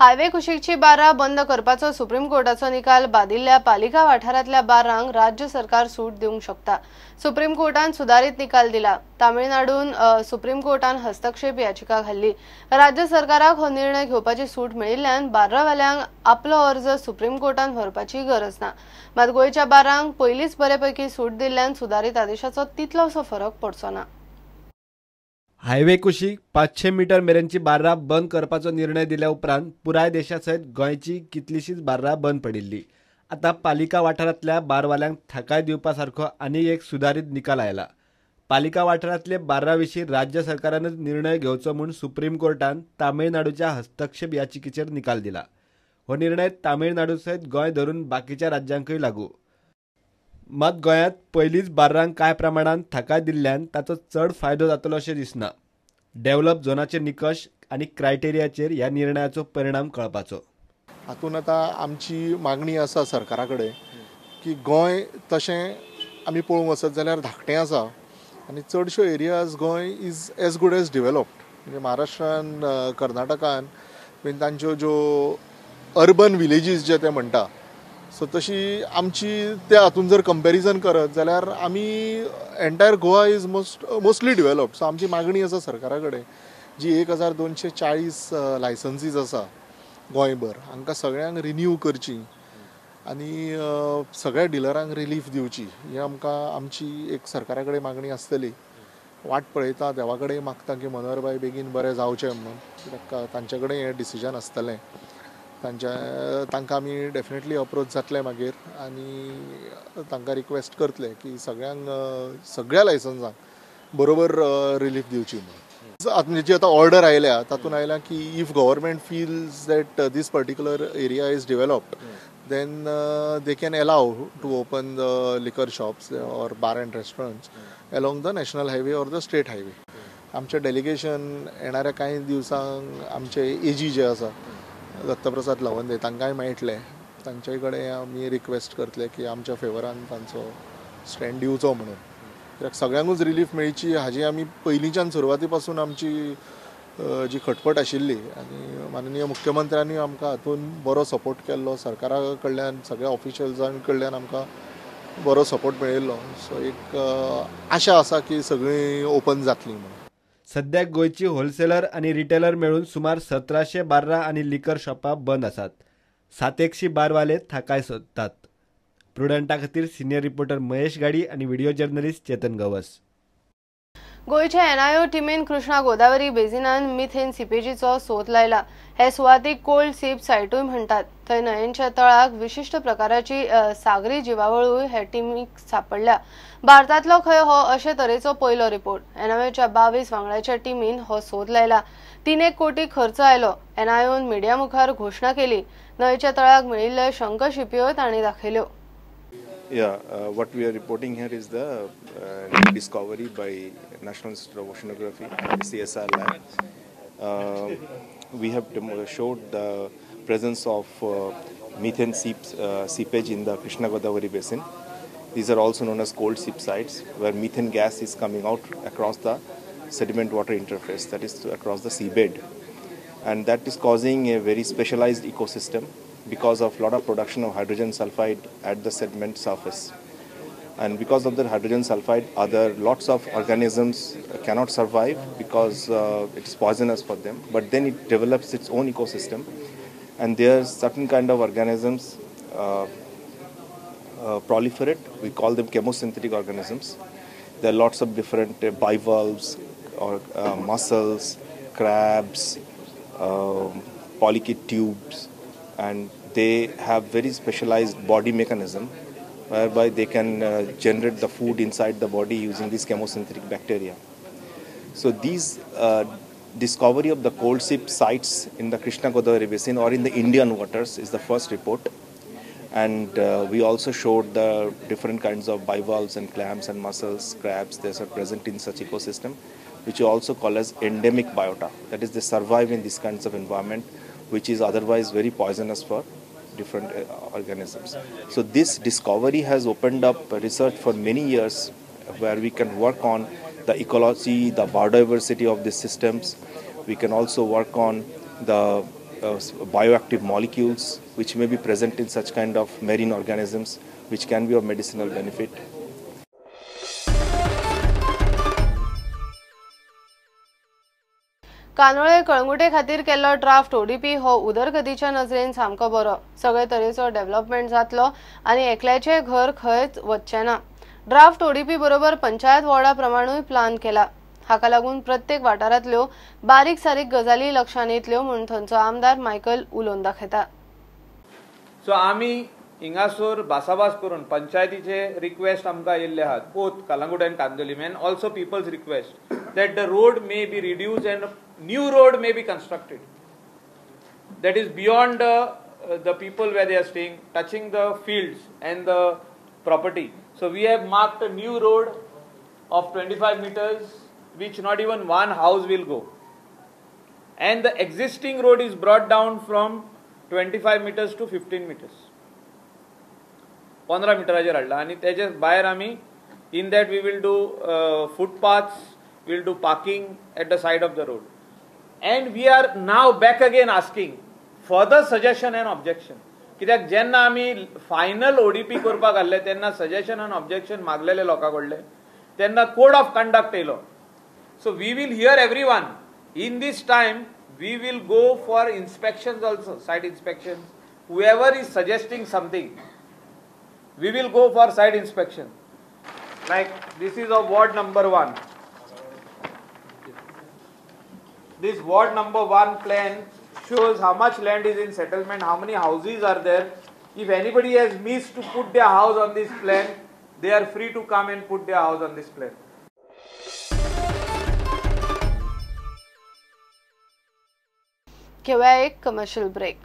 Highway कुशीकची बारां बंद करपाचो supreme कोर्टाचो निकाल बादिल्ल्या पालिका वाठारांतल्या बारांक राज्य सरकार सूट दिवंक शकता. सुप्रीम कोर्टान सुदारीत निकाल दिला. तामिळनाडून सुप्रीम कोर्टान हस्तक्षेप याचिका घाल्ली. राज्य सरकाराक हो निर्णय घेवपाची सूट मेळिल्ल्यान बार्रावाल्यांक आपलो अर्ज सुप्रीम कोर्टान व्हरपाची गरज ना. मात गोंयच्या बारांक पयलींच बरेपैकी सूट दिल्ल्यान सुदारीत आदेशाचो तितलोसो फरक पडचो ना. हायवे कुशीक 500 मीटर मेरेनची बार्रां बंद करपाचो निर्णय दिल्या उपरांत पुराय देशा सयत गोंयची कितलीशीच बार्रां बंद पडिल्ली. आतां पालिका वाठारांतल्या बारवाल्यांक थाकाय दिवपा सारको आनी एक सुदारीत निकाल आयला. पालिका वाठारांतले बार्रां विशीं राज्य सरकारानच निर्णय घेवचो म्हूण सुप्रीम कोर्टान तामिळनाडूच्या हस्तक्षेप याचिकेचेर निकाल दिला. हो निर्णय तामिळनाडू सयत गोंय धरून बाकीच्या राज्यांकय लागू. मात गोंयांत पयलींच बार्रांक कांय प्रमाणांत थाकाय दिल्ल्यान ताचो चड फायदो जातलो अशें दिसना. डेव्हलप झोनाचे निकश आनी क्रायटेरियाचेर ह्या निर्णयाचो परिणाम कळपाचो. हातूंत आतां आमची मागणी आसा सरकारा कडेन की गोंय तशें आमी पळोवंक वचत जाल्यार धाकटें आसा आनी चडश्यो areas Goa is as good as developed. म्हणजे महाराष्ट्रान, कर्नाटकान बीन तांच्यो ज्यो अर्बन विलेजीस जे ते म्हणटा, सो तशी आमची त्या हातून जर कंपॅरिजन करत जाल्यार आमी entire Goa is mostly developed. So आमची मागणी आसा सरकारा कडेन जी 1240 लायसन्सीज आसा गोंयभर, हांकां सगळ्यांक रिन्यू करची आनी सगळ्या डिलरांक रिलीफ दिवची, ही आमकां आमची एक सरकारा कडेन मागणी आसतली. वाट पळयता, देवा कडेन मागता की मनोहरबाय बेगीन बरें जावचें म्हणून, कित्याक तांचे कडेन हें डिसिजन आसतलें. तांकां आमी डेफिनेटली अप्रोच जातले मागीर आनी तांकां रिक्वेस्ट करतले की सगळ्यांक सगळ्या लायसन्सांक बरोबर रिलीफ दिवची म्हणून. आतां जी आतां ऑर्डर आयल्या तातूंत आयल्या की if government feels that this particular area is developed then they can allow to open the liquor shops or bar and restaurants along the national highway or the state highway. आमचें delegation येणाऱ्या कांय दिवसांक आमचे एजी जे आसा दत्तप्रसाद लवंदे तांकांय मेळटले, तांचे कडेन आमी रिक्वेस्ट करतले की आमच्या फेवरान तांचो स्टँड दिवचो म्हणून. कित्याक सगळ्यांकूच रिलीफ मेळची हाजी आमी पयलींच्यान सुरवाती पासून आमची जी खटपट आशिल्ली आनी माननीय मुख्यमंत्र्यांनी आमकां हातून बरो सपोर्ट केल्लो, सरकारा कडल्यान सगळ्या ऑफिशियल्सां कडल्यान आमकां बरो सपोर्ट मेळिल्लो. सो एक आशा आसा की सगळीं ओपन जातली म्हणून. सद्याक गोंयची होलसेलर आनी रिटेलर मेळून सुमार 1700 बार्रां आनी लिकर शॉपां बंद आसात. 700 बारवाले थाकाय सोदतात. प्रुडंटा खातीर सिनियर रिपोर्टर महेश गाडी आनी व्हिडिओ जर्नलिस्ट चेतन गवस. गोंयच्या एनआयओ टिमीन कृष्णा गोदावरी बेझिनान मिथेन सिपेजीचो सोद लायला. हे सुवातीक कोल्ड सीप सायटूय म्हणटात. थंय न्हंयेच्या तळाक विशिश्ट प्रकाराची सागरी जिवावळूय हे टिमीक सापडल्या. भारतांतलो खंय हो अशे तरेचो पयलो रिपोर्ट. एनआयओच्या 22 वांगड्याच्या टिमीन हो सोद लायला. 3 कोटी खर्च आयलो. एनआयओन मिडिया मुखार घोशणा केली. न्हंयेच्या तळाक मेळिल्ल्यो शंखशिपयो तांणी दाखयल्यो. Yeah, what we are reporting here is the discovery by National Institute of Oceanography, CSIR lab. We have showed the presence of methane seepage in the Krishna Godavari basin. These are also known as cold seep sites, where methane gas is coming out across the sediment water interface, that is across the seabed. And that is causing a very specialized ecosystem because of lot of production of hydrogen sulfide at the sediment surface. And because of the hydrogen sulfide, other lots of organisms cannot survive because it is poisonous for them. But then it develops its own ecosystem, and there are certain kind of organisms proliferate. We call them chemosynthetic organisms. There are lots of different bivalves or mussels, crabs, polychaete tubes, and they have very specialized body mechanism whereby they can generate the food inside the body using these chemosynthetic bacteria. So these discovery of the cold seep sites in the Krishna Godavari basin or in the Indian waters is the first report. And we also showed the different kinds of bivalves and clams and mussels, crabs that are present in such ecosystem, which you also call as endemic biota. That is, they survive in these kinds of environment, which is otherwise very poisonous for different organisms. So this discovery has opened up research for many years where we can work on the ecology, the biodiversity of these systems. We can also work on the bioactive molecules which may be present in such kind of marine organisms which can be of medicinal benefit. Candolim Calangute खातीर केल्लो draft ODP हो उदरगतीच्या नजरेन सामको बरो, सगळे तरेचो development जातलो आनी एकल्याचें घर खंयच वचचें ना. ड्राफ्ट ओडीपी बरोबर पंचायत वॉर्डा प्रमाणूय प्लान केला. हाका लागून प्रत्येक वाठारांतल्यो बारीक सारीक गजाली लक्षांत येतल्यो म्हूण थंयचो आमदार मायकल उलोवन दाखयता. सो आमी हिंगासर भासाभास करून पंचायतीचे रिक्वेस्ट आमकां येयल्ले आहात, both Calangute and Candolim, and also people's request that the road may be reduced and new road may be constructed that is beyond the people where they are staying, touching the fields and the property. So we have marked a new road of 25 meters which not even one house will go, and the existing road is brought down from 25 meters to 15 meters. 15 मिटराचेर हाडला आनी तेजे भायर आमी in that we will do footpaths, we will do parking at the side of the road, and we are now back again asking further suggestion and objection. कित्याक जेन्ना आमी final ODP करपाक घाल्ले तेन्ना सजेशन आनी ऑब्जेक्शन मागलेले लोकां कडले, तेन्ना code of conduct येयलो. So we will hear every one. In this time we will go for inspections also, site inspections. Whoever is suggesting something, we will go for site inspection. Like this is of ward number 1. This ward number 1 plan shows how much land is in settlement, how many houses are there. If anybody has missed to put their house on this plan, they are free to come and put their house on this plan. घेऊया एक commercial break.